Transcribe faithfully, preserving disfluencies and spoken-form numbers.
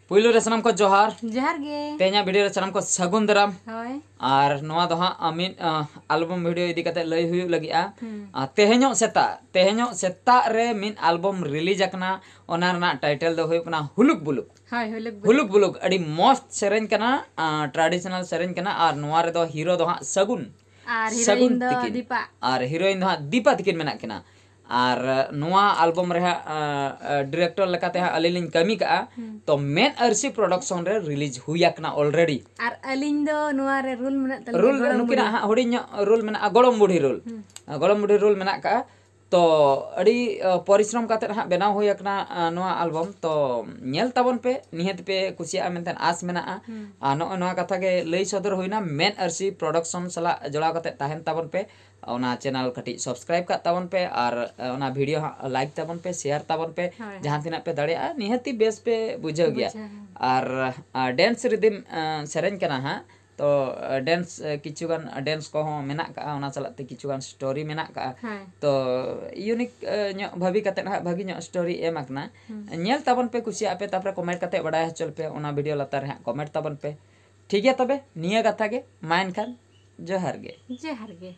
ᱯᱩᱭᱞᱩ ᱨᱮ ᱥᱟᱱᱟᱢ ᱠᱚ ᱡᱚᱦᱟᱨ᱾ ᱡᱚᱦᱟᱨ ᱜᱮ᱾ ᱛᱮᱦᱮᱧᱟᱜ ᱵᱷᱤᱰᱤᱭᱳ ᱨᱮ ᱥᱟᱱᱟᱢ ᱠᱚ ᱥᱟᱹᱜᱩᱱ ᱫᱟᱨᱟᱢ᱾ ᱦᱳᱭ᱾ ᱟᱨ ᱱᱚᱣᱟ ᱫᱚ ᱦᱟᱸᱜ ᱢᱤᱫ ᱟᱞᱵᱚᱢ ᱵᱷᱤᱰᱤᱭᱳ ᱤᱫᱤ ᱠᱟᱛᱮ ᱞᱟᱹᱭ ᱦᱩᱭᱩᱜ ᱞᱟᱹᱜᱤᱫᱼᱟ᱾ ᱦᱩᱸ᱾ ᱟᱨ ᱛᱮᱦᱮᱧᱚᱜ ᱥᱮᱛᱟᱜ ᱛᱮᱦᱮᱧᱚᱜ ᱥᱮᱛᱟᱜ ᱨᱮ ᱢᱤᱫ ᱟᱞᱵᱚᱢ ᱨᱤᱞᱤᱡᱽ ᱟᱠᱟᱱᱟ᱾ ᱚᱱᱟ ᱨᱮᱱᱟᱜ ᱴᱟᱭᱴᱮᱞ ᱫᱚ ᱦᱩᱭᱩᱜ ᱠᱟᱱᱟ ᱦᱩᱞᱩᱠ ᱵᱩᱞᱩᱠ᱾ ᱦᱳᱭ, ᱦᱩᱞᱩᱠ ᱵᱩᱞᱩᱠ᱾ ᱦᱩᱞᱩᱠ ᱵᱩᱞᱩᱠ ᱟᱹᱰᱤ ᱢᱚᱥᱛ ᱥᱮᱨᱮᱧ ᱠᱟᱱᱟ᱾ ᱴᱨᱟᱰᱤᱥᱚᱱᱟᱞ ᱥᱮᱨᱮᱧ ᱠᱟᱱᱟ᱾ ᱟᱨ ᱱᱚᱣᱟ ᱨᱮᱫᱚ ᱦᱤᱨᱳ ᱫᱚ ᱦᱟᱸᱜ ᱥᱟᱹᱜᱩᱱ᱾ ᱟᱨ ᱥᱟᱹᱜᱩᱱ ᱦᱤᱨᱳᱭᱤᱱ ᱫᱚ ᱛᱤᱠᱤᱱ᱾ ᱫᱤᱯᱟ᱾ ᱟᱨ ᱦᱤᱨᱳᱭᱤᱱ ᱫᱚ ᱦᱟᱸᱜ ᱫᱤᱯᱟ ᱛᱤᱠᱤᱱ ᱢᱮᱱᱟᱜ ᱠᱤᱱᱟ᱾ ᱟᱨ ᱱᱚᱣᱟ ᱟᱞᱵᱚᱢ ᱨᱮ ᱦᱟᱸᱜ ᱰᱤᱨᱮᱠᱴᱚᱨ ᱞᱮᱠᱟᱛᱮ ᱦᱟᱸᱜ ᱟᱹᱞᱤᱧ ᱞᱤᱧ ᱠᱟᱹᱢᱤ ᱠᱟᱜᱼᱟ᱾ ᱦᱩᱸ᱾ ᱛᱚ ᱢᱮᱫ ᱟᱹᱨᱥᱤ ᱯᱨᱚᱰᱟᱠᱥᱚᱱ ᱨᱮ ᱨᱤᱞᱤᱡᱽ ᱦᱩᱭ ᱟᱠᱟᱱᱟ ᱚᱞᱨᱮᱰᱤ᱾ ᱟᱨ ᱟᱹᱞᱤᱧ ᱫᱚ ᱱᱚᱣᱟ ᱨᱮ ᱨᱳᱞ ᱢᱮᱱᱟᱜ ᱛᱟᱹᱞᱤᱧᱟ, ᱨᱳᱞ ᱜᱚᱲᱚᱢ ᱱᱩᱠᱤᱱᱟᱜ ᱵᱩᱲᱦᱤ᱾ ᱦᱟᱸᱜ ᱦᱩᱰᱤᱧ ᱧᱚᱜ ᱨᱳᱞ ᱢᱮᱱᱟᱜᱼᱟ, ᱜᱚᱲᱚᱢ ᱵᱩᱲᱦᱤ ᱨᱳᱞ᱾ ᱦᱩᱸ᱾ ᱜᱚᱲᱚᱢ ᱵᱩᱲᱦᱤ ᱨᱳᱞ ᱢᱮᱱᱟᱜ ᱠᱟᱜᱼᱟ᱾ ᱛᱚ ᱟᱹᱰᱤ ᱟ, ᱯᱚᱨᱤᱥᱨᱚᱢ ᱠᱟᱛᱮᱫ ᱦᱟᱸᱜ ᱵᱮᱱᱟᱣ ᱦᱩᱭ ᱟᱠᱟᱱᱟ ᱟ, ᱱᱚᱣᱟ ᱟᱞᱵᱚᱢ᱾ ᱛᱚ ᱧᱮᱞ ᱛᱟᱵᱚᱱ ᱯᱮ, ᱱᱤᱦᱟᱹᱛ ᱯᱮ ᱠᱩᱥᱤᱭᱟᱜᱼᱟ ᱢᱮᱱᱛᱮ ᱟᱸᱥ ᱢᱮᱱᱟᱜᱼᱟ᱾ ᱦᱩᱸ᱾ ᱟᱨ ᱱᱚᱜᱼᱚᱭ ᱱᱚᱣᱟ ᱠᱟᱛᱷᱟ ᱜᱮ ᱞᱟᱹᱭ ᱥᱚᱫᱚᱨ ᱦᱩᱭᱱᱟ ᱢᱮᱫ ᱟᱹᱨᱥᱤ ᱯᱨᱚᱰᱟᱠᱥᱚᱱ ᱥᱟᱞᱟᱜ ᱡᱚᱲᱟᱣ ᱠᱟᱛᱮᱫ ᱛᱟᱦᱮᱱ ᱛᱟᱵᱚᱱ ᱯᱮ᱾ ᱚᱱᱟ ᱪᱮᱱᱮᱞ ᱠᱟᱹᱴᱤᱡ ᱥᱟᱵᱥᱠᱨᱟᱭᱤᱵ ᱠᱟᱜ ᱛᱟᱵᱚᱱ ᱯᱮ ᱟᱨ ᱟ, ᱚᱱᱟ ᱵᱷᱤᱰᱤᱭᱳ ᱦᱟᱸᱜ ᱞᱟᱭᱤᱠ ᱛᱟᱵᱚᱱ ᱯᱮ, ᱥᱮᱭᱟᱨ ᱛᱟᱵᱚᱱ ᱯᱮ᱾ ᱦᱳᱭ᱾ ᱡᱟᱦᱟᱸ ᱛᱤᱱᱟᱹᱜ ᱯᱮ ᱫᱟᱲᱮᱭᱟᱜᱼᱟ ᱱᱤᱦᱟᱹᱛᱤ ᱵᱮᱥ ᱯᱮ ᱵᱩᱡᱷᱟᱹᱣ ᱜᱮᱭᱟ᱾ ᱵᱩᱡᱷᱟᱹᱣ᱾ ᱟᱨ ᱰᱮᱱᱥ ᱨᱤᱫᱤᱢ ᱥᱮᱨᱮᱧ ᱠᱟᱱᱟ ᱦᱟᱸᱜ᱾ ᱛᱚ ᱰᱮᱱᱥ ᱠᱤᱪᱷᱩᱜᱟᱱ ᱰᱮᱱᱥ ᱠᱚᱦᱚᱸ ᱢᱮᱱᱟᱜ ᱠᱟᱜᱼᱟ, ᱚᱱᱟ ᱥᱟᱞᱟᱜ ᱛᱮ ᱠᱤᱪᱷᱩᱜᱟᱱ ᱥᱴᱳᱨᱤ ᱢᱮᱱᱟᱜ ᱠᱟᱜᱼᱟ᱾ ᱦᱮᱸ᱾ ᱛᱚ ᱤᱭᱩᱱᱤᱠ ᱧᱚᱜ ᱵᱷᱟᱵᱤ ᱠᱟᱛᱮᱫ ᱦᱟᱸᱜ ᱵᱷᱟᱹᱜᱤ ᱧᱚᱜ ᱥᱴᱳᱨᱤ ᱮᱢ ᱟᱠᱟᱱᱟ᱾ ᱦᱩᱸ᱾ ᱧᱮᱞ ᱛᱟᱵᱚᱱ ᱯᱮ, ᱠᱩᱥᱤᱭᱟᱜ ᱯᱮ, ᱛᱟᱯᱚᱨᱮ ᱠᱚᱢᱮᱱᱴ ᱠᱟᱛᱮᱫ ᱵᱟᱰᱟᱭ ᱦᱚᱪᱚ ᱞᱮᱯᱮ ᱚᱱᱟ ᱵᱷᱤᱰᱤᱭᱳ ᱞᱟᱛᱟᱨ ᱨᱮ ᱦᱟᱸᱜ ᱠᱚᱢᱮᱱᱴ ᱛᱟᱵᱚᱱ ᱯᱮ᱾ ᱴᱷᱤᱠ ᱜᱮᱭᱟ ᱛᱚᱵᱮ ᱱᱤᱭᱟᱹ ᱠᱟᱛᱷᱟ ᱜᱮ, ᱢᱟ ᱮᱱᱠᱷᱟᱱ ᱡᱚᱦᱟᱨ ᱜᱮ᱾ ᱡᱚᱦᱟᱨ ᱜᱮ᱾